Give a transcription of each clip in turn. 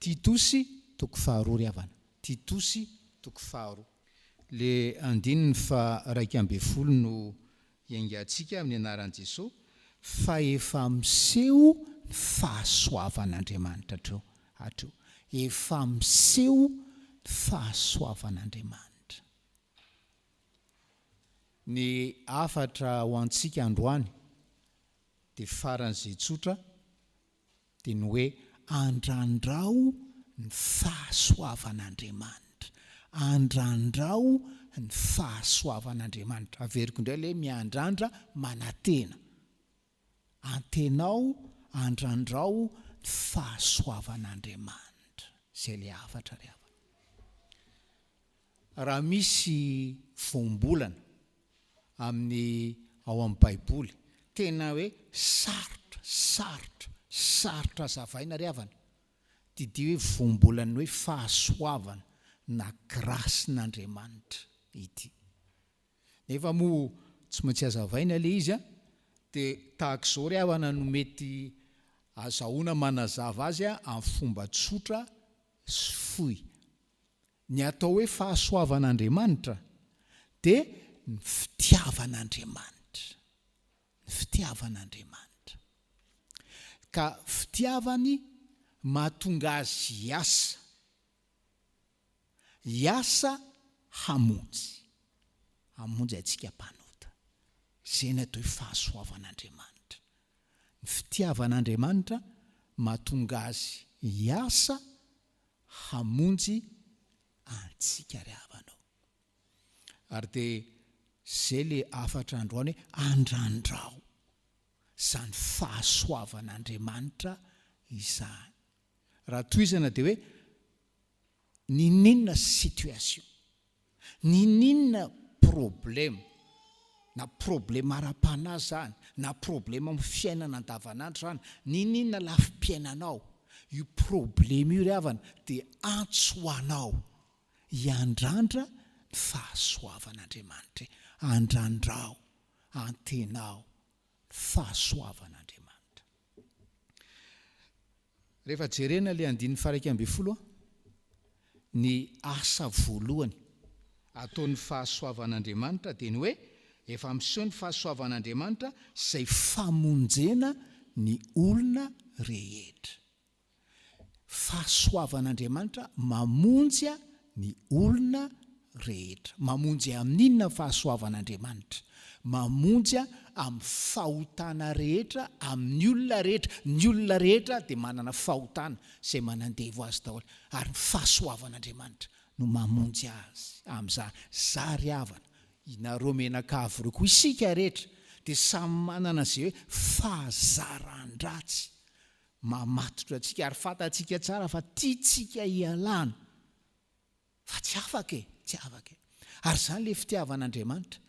Titosy toko faharoa ry havana. Titosy toko faharoa. Le andininy faha 11 no hiaingantsika amin'ny anaran'i Jesoa fa efa miseho ny fahasoavan'Andriamanitra hatreo hatreo. Efa miseho ny fahasoavan'Andriamanitra. Ny hafatra ho antsika androany dia faran'izay tsotra dia ny hoe andrandrao ny fahasoavan'Andriamanitra. Andrandrao ny fahasoavan'Andriamanitra. Averiko indray ilay miandrandra manantena. Antenao, andrandrao ny fahasoavan'Andriamanitra. Izay ilay hafatra ry havana. Raha misy voambolana amin'ny ao amin'ny Baiboly tena hoe sarotra, sarotra, sarotra hazavaina ry havana, didio hoe voambolan'ny hoe fahasoavana na grace-n'Andriamanitra ity. Nefa moa tsy maintsy hazavaina ilay izy an, dia tahaka izao ry havana no mety azahoana manazava azy amin'ny fomba tsotra sy fohy. Ny atao hoe fahasoavan'Andriamanitra dia ny fitiavan'Andriamanitra. Ny fitiavan'Andriamanitra. Ka fitiavany mahatonga azy hiasa. Hiasa hamonjy. Hamonjy antsika mpanota. Izay ny atao hoe fahasoavan'Andriamanitra. Ny fitiavan'Andriamanitra mahatonga azy hiasa hamonjy antsika ry havana o. Ary dia izay le hafatra androany hoe andrandrao izany fahasoavan'Andriamanitra izany. Raha tohizana dia hoe N'inon'inona situation, n'inon'inona problème, na problème ara-panahy izany, na problème amin'ny fiainana andavanandro izany, n'inon'inona lafim-piainanao, io problème io ry havana dia antso ho anao hiandrandra ny fahasoavan'Andriamanitra e, andrandrao, antenao ny fahasoavan'Andriamanitra. Rehefa jerena ilay andininy faha-11, ny asa voalohany ataon'ny fahasoavan'Andriamanitra dia ny hoe efa miseho ny fahasoavan'Andriamanitra izay famonjena ny olona rehetra. Fahasoavan'Andriamanitra mamonjy ny olona rehetra. Mamonjy amin'inona ny fahasoavan'Andriamanitra? Mamonjy amin'ny fahotana rehetra, amin'ny olona rehetra. Ny olona rehetra dia manana fahotana izay manandevo azy daholo. Ary ny fahasoavan'Andriamanitra no mamonjy azy amin'izany. Zary havana, inareo mianakavy ireo koa, isika rehetra dia samy manana izay hoe fahazaran-dratsy mamatotra antsika ary fantatsika tsara fa tiantsika hialana fa tsy afaka e, tsy afaka e. Ary izany ilay fitiavan'Andriamanitra,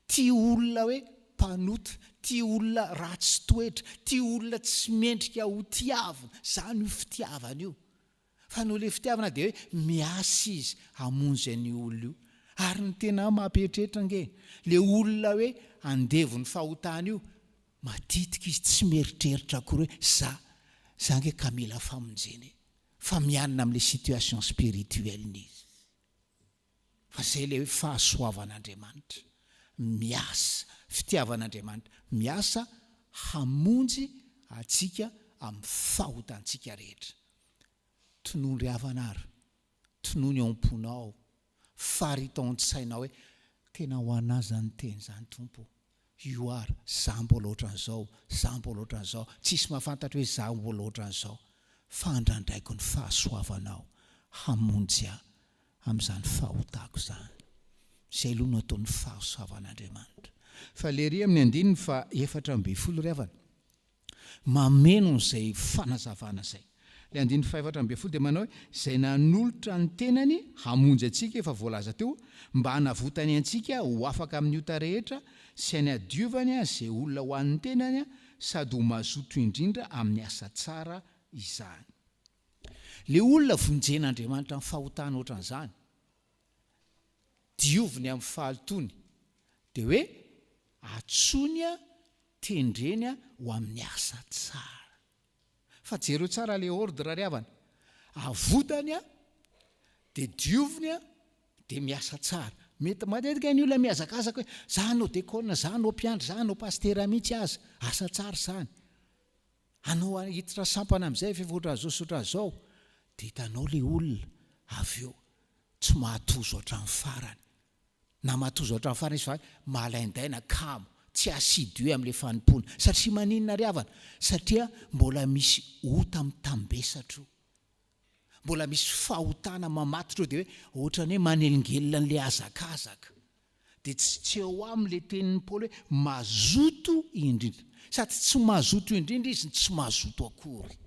tia olona hoe mpanota, tia olona ratsy toetra, tia olona tsy mendrika ho tiavina, izany io fitiavana io. Fa noho ilay fitiavana dia hoe miasa izy hamonjy an'io olona io. Ary ny tena mampieritreritra ange, ilay olona hoe andevon'ny fahotana io, Matetika izy tsy mieritreritra akory hoe za, za ange ka mila famonjena e! Fa mianina amin'ilay situation spirituelle-ny izy. Fa zay ilay hoe fahasoavan'Andriamanitra miasa, fitiavan'Andriamanitra miasa hamonjy antsika amin'ny fahotantsika rehetra. Tonony ry havana ary, tonony ao am-ponao, farito ao an-tsainao hoe tena ho anà izany teny izany Tompo ô. Io ary, za mbola ohatran'izao, za mbola ohatran'izao, tsisy mahafantatra hoe za mbola ohatran'izao, fa andrandraiko ny fahasoavanao hamonjy ahy amin'izany fahotako izany. Izay aloha no ataon'ny fahasoavan'Andriamanitra. Fa lery amin'ny andininy faha 14 ry havana, Mameno an'izay fanazavana izay. Ilay andininy faha-14 dia manao hoe, Izay nanolotra ny tenany hamonjy antsika, efa voalaza teo, mba hanavotany antsika ho afaka amin'ny ota rehetra sy hanadiovany izay olona ho an'ny tenany sady ho mazoto indrindra amin'ny asa tsara izany. Ilay olona vonjen'Andriamanitra amin'ny fahotana ohatran'izany, dioviny amin'ny fahalotoany, dia hoe antsoiny tendreny ho amin'ny asa tsara. Fa jereo tsara ilay ordre ry havana. Avotany dia dioviny dia miasa tsara. Mety matetika ny olona mihazakazaka hoe za hanao dekona, za hanao mpiandry, za hanao pasitera mihitsy aza. Asa tsara izany. Hanao hiditra sampana amin'izay fa efa ohatran'izao sy ohatran'izao. Dia hitanao ilay olona avy eo tsy mahatozo hatramin'ny farany. Na mahatozo hatramin'ny farany izy fa malaindaina, kamo, tsy assidu amin'ilay fanompoana. Satria maninona ry havana? Satria mbola misy ota mitambesatra io. Mbola misy fahotana mamatotra eo dia hoe ohatran'ny hoe manelingelina an'ilay hazakazaka. Dia tsy tsy eo aminy ilay tenin'i Paoly hoe mazoto indrindra. Sady tsy mazoto indrindra izy no tsy mazoto akory.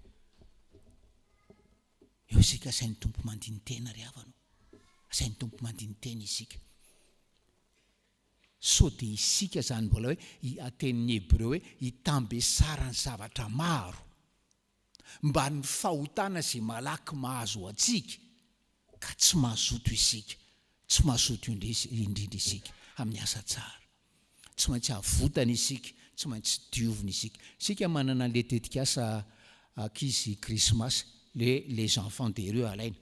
Eo isika asain'ny Tompo mandini-tena ry havana o. Asain'ny Tompo mandini-tena isika. Sao dia isika izany mbola hoe tenin'ny Hebreo hoe hitambesarany zavatra maro. Mba ny fahotana izay malaky mahazo antsika ka tsy mazoto isika, tsy mazoto indrindra isika amin'ny asa tsara. Tsy maintsy avotana isika, tsy maintsy diovina isika. Isika manana an'ilay tetikasa ankizy krismasy, le les enfants des rues alaina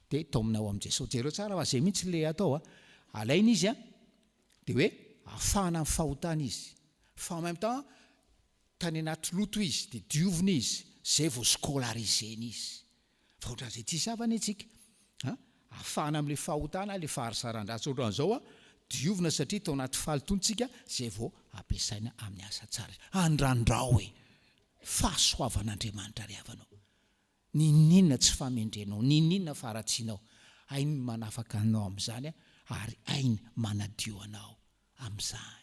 dia taomina ho amin'i Jesosy. Jereo tsara fa izay mihitsy ilay atao a. Alaina izy a, dia hoe afahana amin'ny fahotana izy. Fa en même temps tany anaty loto izy dia diovina izy, izay vao scolariser-na izy. Fa ohatran'izay tsisy havana isika a! Afahana amin'ilay fahotana, ilay faharizaran-dratsy ohatran'izao a, diovina satria tao anaty fahalotoana isika, izay vao ampiasaina amin'ny asa tsara. Andrandrao e! Fahasoavan'Andriamanitra ry havana o! N'inon'inona tsy famendrenao, n'inon'inona faharatsianao, hainy ny manafaka anao amin'izany ary hainy manadio anao amin'izany.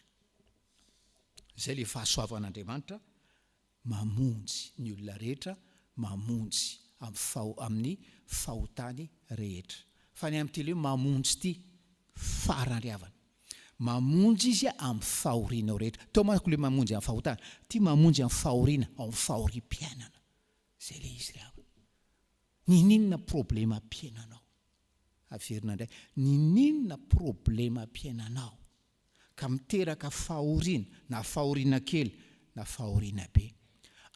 Izay ilay fahasoavan'Andriamanitra mamonjy ny olona rehetra, mamonjy amin'ny amin'ny fahotany rehetra. Fa ny amin'ity ilay hoe mamonjy ity, farany ry havana. Mamonjy Izy amin'ny fahorianao rehetra. Teo manko ilay mamonjy amin'ny fahotana. Ity mamonjy amin'ny fahoriana, ao amin'ny fahoriam-piainana. Izay ilay izy ry havana. Ninininona problemam-piainanao? Averina indray. Ninininona problemam-piainanao? ka miteraka fahoriana, na fahoriana kely na fahoriana be.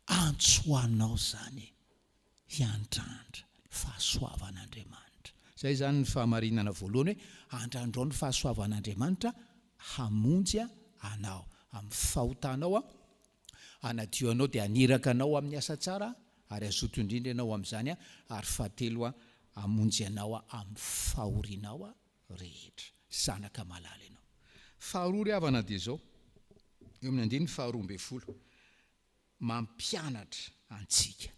Antso ho anao izany hiandrandra ny fahasoavan'Andriamanitra. Izay izany ny fahamarinana voalohany hoe andrandrao ny fahasoavan'Andriamanitra hamonjy anao amin'ny fahotanao, hanadio anao dia haniraka anao amin'ny asa tsara ary hazoto indrindra ianao amin'izany ary fahatelo hamonjy anao amin'ny fahorianao rehetra. Zanaka malala ianao. Faharoa ry havana dia izao, eo amin'ny andininy faha 12, mampianatra antsika.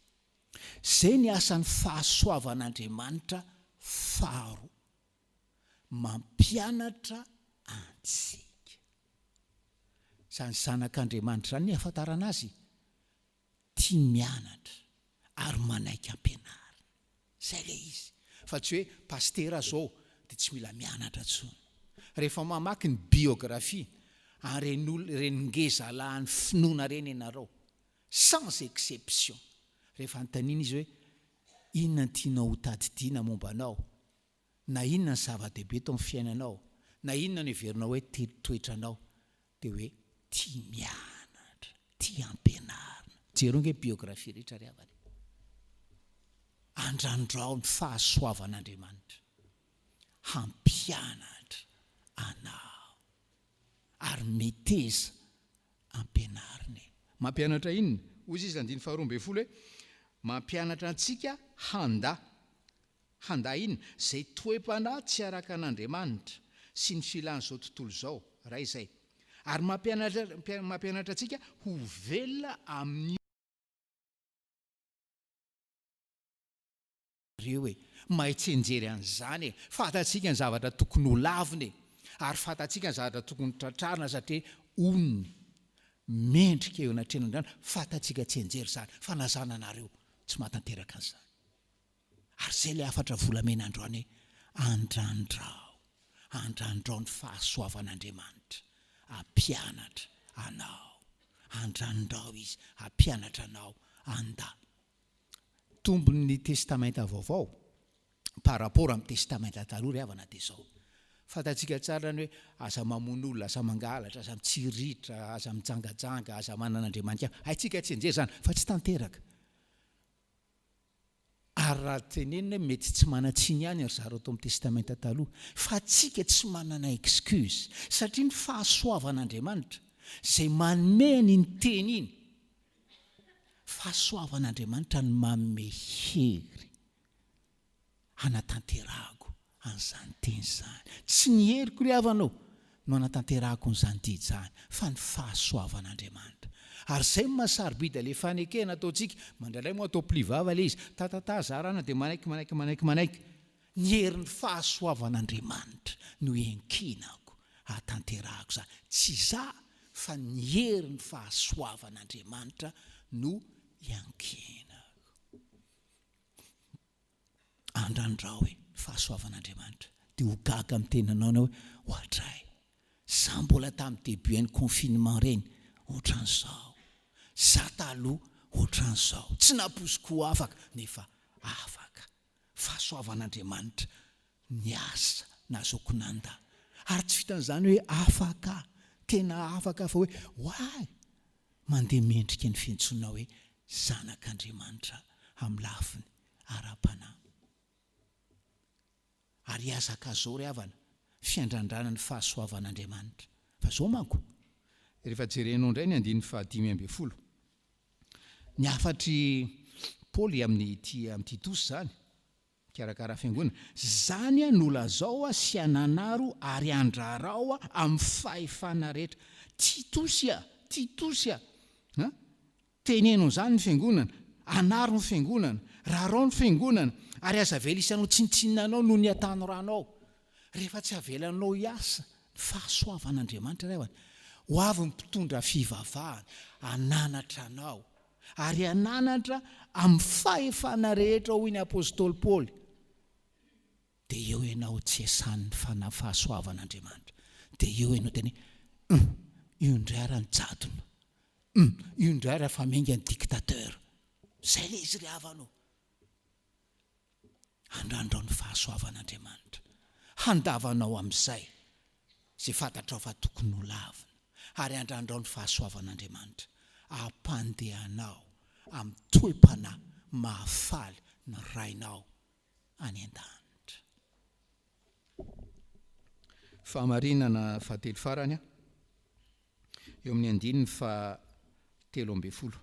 Izay ny asan'ny fahasoavan'Andriamanitra faharoa. Mampianatra antsika. Izany zanak'Andriamanitra izany ny ahafantarana azy, tia mianatra ary manaiky ampianarina. Zay le izy. Fa tsy hoe pasitera zao de tsy mila mianatra tsony. Rehefa mamaky ny biographie an'ireny olona ireny ngeza lahin'ny finoana ireny ianareo, sans exception, rehefa anontaniana izy hoe inona no tianao ho tadidiana momba anao, na inona ny zava-dehibe tao amin'ny fiainanao, na inona no heverinao hoe toetranao, dia hoe tia mianatra, tia ampianarina. Jereo ange biographie rehetra ry havana e. Andrandrao ny fahasoavan'Andriamanitra hampianatra anao ary meteza ampianarina e. Mampianatra inona? Hoy izy andininy faha 12 hoe, mampianatra antsika handà Handà inona? Izay toe-panahy tsy araka an'Andriamanitra sy ny filan'izao tontolo izao, raha izay. Ary mampianatra mampianatra antsika ho velona amin'ny. Reo e! Mahay tsianjery an'izany e! Fantatsika ny zavatra tokony ho lavina e! Ary fantatsika ny zavatra tokony ho tratrarina satria onony mendrika eo anatrehan'Andriamanitra, fantatsika tsianjery izany, fa na za na nareo tsy mahatanteraka an'izany. Ary izay ilay hafatra volamena androany hoe, Andrandrao, andrandrao ny fahasoavan'Andriamanitra hampianatra anao. Andrandrao Izy hampianatra anao handà. Tombon'ny Testamenta Vaovao par rapport amin'ny Testamenta Taloha ry havana dia izao, fantatsika tsara ny hoe aza mamono olona, aza mangalatra, aza mitsiriritra, aza mijangajanga, aza manana andriamanika hafa. Haintsika tsianjery izany fa tsy tanteraka. Ary raha tenenina hoe mety tsy manan-tsiny ihany ry zareo tao amin'ny Testamenta Taloha, fa antsika tsy manana excuse, satria ny fahasoavan'Andriamanitra, izay manome an'iny teny iny, fahasoavan'Andriamanitra no manome hery hanatanterahako an'izany teny izany. Tsy ny heriko ry havana ô no hanatanterahako an'izany didy izany, fa ny fahasoavan'Andriamanitra. Ary izay no maha sarobidy ilay fanekena ataontsika. Mandraindray moa atao pli vava ilay izy, tatata zarana dia manaiky, manaiky, manaiky, manaiky. Ny herin'ny fahasoavan'Andriamanitra no iankinako hahatanterahako izany. Tsy izaho fa ny herin'ny fahasoavan'Andriamanitra no iankinako. Andrandrao e, ny fahasoavan'Andriamanitra. Dia ho gaga amin'ny tenanao ianao hoe, ohatray, za mbola tamin'ny début an'ny confinement ireny, ohatran'izao, za taloha ohatran'izao, tsy nampoiziko ho afaka, nefa afaka. Fahasoavan'Andriamanitra ny asa nahazoako nanda. Ary tsy vitan'izany hoe afaka, tena afaka fa hoe, oay, mandeha mendrika ny fiantsoana hoe zanak'Andriamanitra amin'ny lafiny ara-panahy. Ary ihazakazao ry havana, fiandrandrana ny fahasoavan'Andriamanitra. Fa izao manko, rehefa jerenao indray ny andininy fahadimy ambin'ny folo, ny hafatr'i Paoly amin'i amin'i Titosy izany, mikarakara fiangonana, izany no lazao sy ananaro ary andrarao amin'ny fahefana rehetra. Titosy a! Titosy a! A! Teneno an'izany ny fiangonana, anaro ny fiangonana, rarao ny fiangonana, ary aza avela hisy hanao tsinontsinona anao noho ny hatanoranao. Rehefa tsy avelanao hiasa ny fahasoavan'Andriamanitra ry havana, ho avy ny mpitondra fivavahana hananatra anao, ary hananatra amin'ny fahefana rehetra hoy ny apostoly Paoly, dia eo ianao tsy esan'ny fanahy fahasoavan'Andriamanitra, dia eo ianao tena hoe, hum, io indray ara ny jadona, hum, io indray ara fa miainga ny dictateur. Izay ilay izy ry havana ô. Andrandrao ny fahasoavan'Andriamanitra. Handavanao amin'izay izay fantatrao fa tokony ho lavina, ary andrandrao ny fahasoavan'Andriamanitra hampandeha anao amin'ny toe-panahy mahafaly ny Rainao any an-danitra. Fahamarinana fahatelo farany, eo amin'ny andininy faha-13.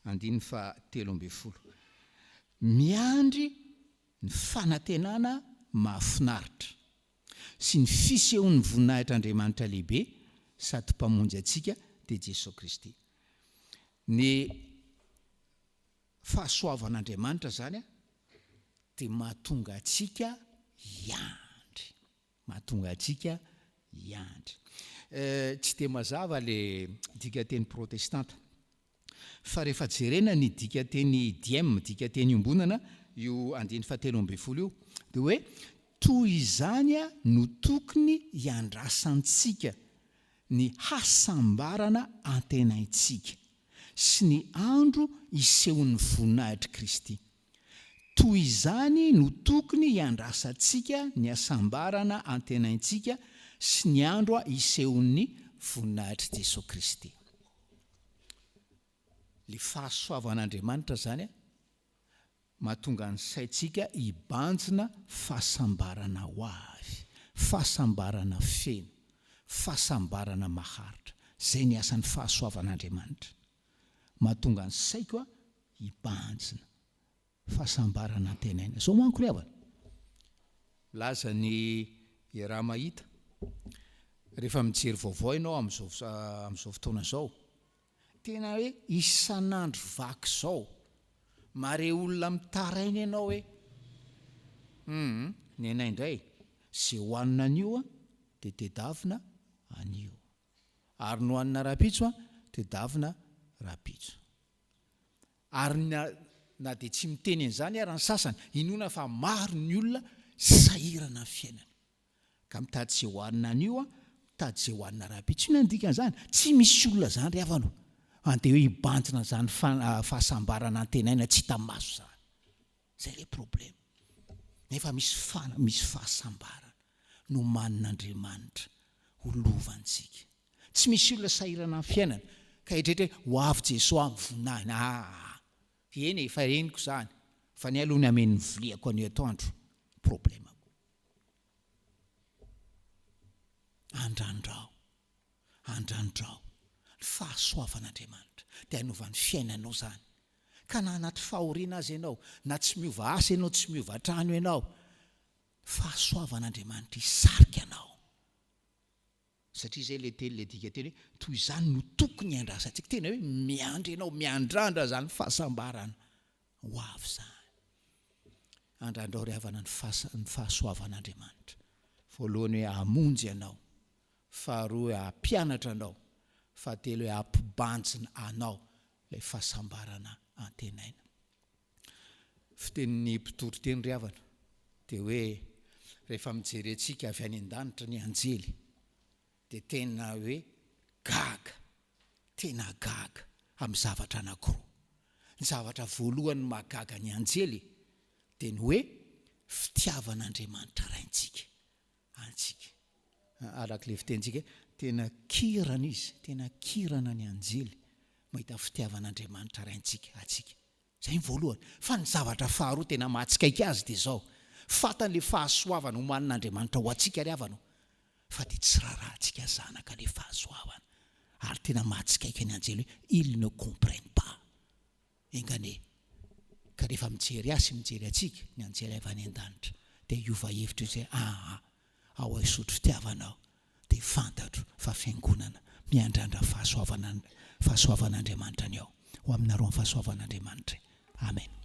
Andininy faha-13. Miandry ny fanantenana mahafinaritra sy ny fisehon'ny voninahitr'Andriamanitra lehibe sady Mpamonjy antsika, dia Jesoa Kristy. Ny fahasoavan'Andriamanitra izany dia mahatonga antsika hiandry. Mahatonga antsika hiandry. Tsy dia mazava ilay dikanteny protestanta. Fa rehefa jerena ny dikanteny diem, dikanteny iombonana, io andininy fahatelo ambin'ny folo io, dia hoe toy izany no tokony hiandrasantsika ny hasambarana antenaintsika sy ny andro hisehoan'ny voninahitr'i Kristy. Toy izany no tokony hiandrasantsika ny hasambarana antenaintsika sy ny andro hisehoan'ny voninahitr'i Jesoa Kristy. Ilay fahasoavan'Andriamanitra izany mahatonga ny saintsika hibanjina fahasambarana ho avy, fahasambarana feno, fahasambarana maharitra. Izay ny asan'ny fahasoavan'Andriamanitra. Mahatonga ny saiko hibanjina fahasambarana antenaina. Izao manko ry havana, milaza ny iaraha-mahita, rehefa mijery vaovao ianao amin'izao amin'izao fotoana izao, tena hoe isan'andro vaky izao, mahare olona mitaraina ianao hoe, hum, ny anay indray, izay hohanina anio an, dia tedavina anio. Ary ny hohanina rahampitso an, tedavina rahampitso. Ary na na dia tsy miteny an'izany ara ny sasany, inoana fa maro ny olona sahirana amin'ny fiainana. Ka mitady izay hohanina anio an, mitady izay hohanina rahampitso. Inona no dikan'izany? Tsy misy olona izany ry havana o! Andeha hoe hibanjina an'izany fahasambarana antenaina tsy hita maso izany. Izay ilay problema. Nefa misy misy fahasambarana nomanin'Andriamanitra ho lovantsika. Tsy misy olona sahirana amin'ny fiainana ka hieritreritra hoe ho avy Jesoa amin'ny voninahiny. Aa! Eny e, efa reniko izany. Fa ny ahy aloha ny hameno ny viliako anio atoandro problemako. Andrandrao, andrandrao ny fahasoavan'Andriamanitra dia hanova ny fiainanao izany. Ka na anaty fahoriana aza ianao, na tsy miova asa ianao, tsy miova trano ianao, fahasoavan'Andriamanitra hisarika anao. Satria izay ilay teny, ilay dikanteny hoe toy izany no tokony hiandrasantsika. Tena hoe miandry ianao, miandrandra izany fahasambarana ho avy izany. Andrandrao ry havana ny fahasa, ny fahasoavan'Andriamanitra. Voalohany hoe hamonjy anao, faharoa hoe hampianatra anao, fahatelo hoe hampibanjina anao ilay fahasambarana antenaina. Fitenin'ny mpitory teny ry havana dia hoe rehefa mijery antsika avy any an-danitra ny anjely dia tena hoe gaga, tena gaga amin'ny zavatra anankiroa. Ny zavatra voalohany mahagaga ny anjely dia ny hoe fitiavan'Andriamanitra Raintsika antsika. Araka ilay fitenintsika hoe tena kirana izy, tena kirana ny anjely mahita fitiavan'Andriamanitra Raintsika antsika. Izay ny voalohany. Fa ny zavatra faharoa tena mahatsikaiky azy dia izao, fantany ilay fahasoavana omanin'Andriamanitra ho antsika ry havana o, fa dia tsy rarahantsika zanaka ilay fahasoavana. Ary tena mahatsikaiky ny anjely hoe ils ne comprennent pas. Enga anie ka rehefa mijery ahy sy mijery antsika ny anjely avy any an-danitra dia hiova hevitra izy hoe aa ao Aisotry fitiavana aho dia fantatro fa fiangonana miandrandra fahasoavana fahasoavan'Andriamanitra ny ao. Ho aminareo ny fahasoavan'Andriamanitra e. Amen.